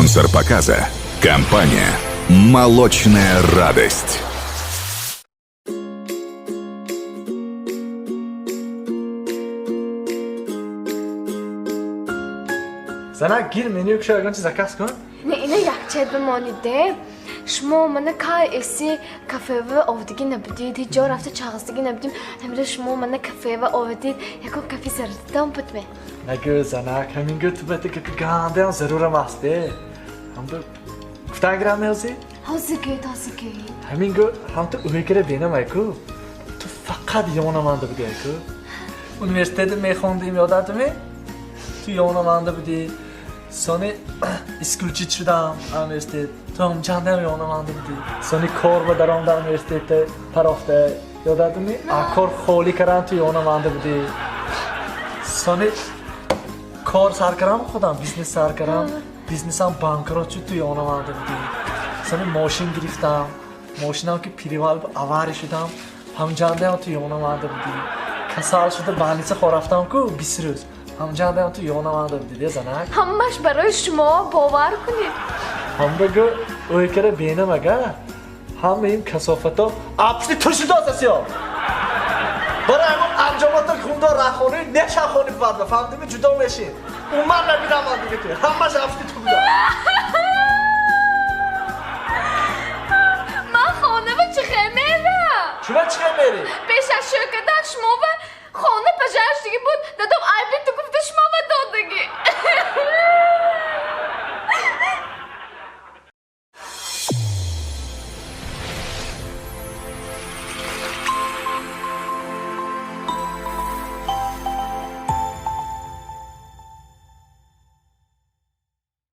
Спонсор показа – компания «Молочная радость». Занак, гир, меню кушо, ягон чиз заказ кун. Не, ина якчет бимониде. Шумо мана кай эси кафева овдигӣ набудид, ҳеҷ ҷо рафта чағиздигӣ набудим. Ҳамира шумо мана кафева овардид, ягон кафе заруртон будме? Нагӯ, занак, ҳамин гӯ ту бата гапи гандаам зарурам аст, э. Ҳамбу гуфтан гирам меҳозӣ? Ҳозир гӯед, ҳозир гӯед. Ҳамин гӯ ҳам ту уҳекара бинам айку. Ту фақат ёнаманда будӣ айку. Университетда мехондим, ёдатми? Ту ёнаманда будӣ. Сони исключить шудам университет. Ту ҳамчандаам ёнаманда будӣ. Сони кор ба даромдам университетда тарафда. Ёдатми? А кор холӣ карам, ту ёнаманда будӣ. Сони кор сар карам худам, бизнес сар карам. Бизнесам банкрот шуд, ту ёнаманда будӣ. Сони мошин гирифтам. Мошинам ки перевал авария шудам, ҳамҷандаам ту ёнаманда будӣ. Касал шуда больница хорафтам ку 20 рӯз. Ҳамҷандаам ту ёнаманда будӣ, де занак? Ҳамаш барои шумо, бовар кунед. Ҳам бигӯ, ӯйкара бенам ага. Ҳама ин касофато апшти ту шудост асиё. Бара ҳамон анҷомото хундо рахони нешахони бадба, фаҳмидими, ҷудо мешин. Уман набинам ман дига ту. Ҳамаш апшти ту буда. Ман хонава чӣ хел мерам? Чума чӣ хел мери? Пеш аз шӯ кардан шумо ва хона пожар шудагӣ буд. Дадом айби ту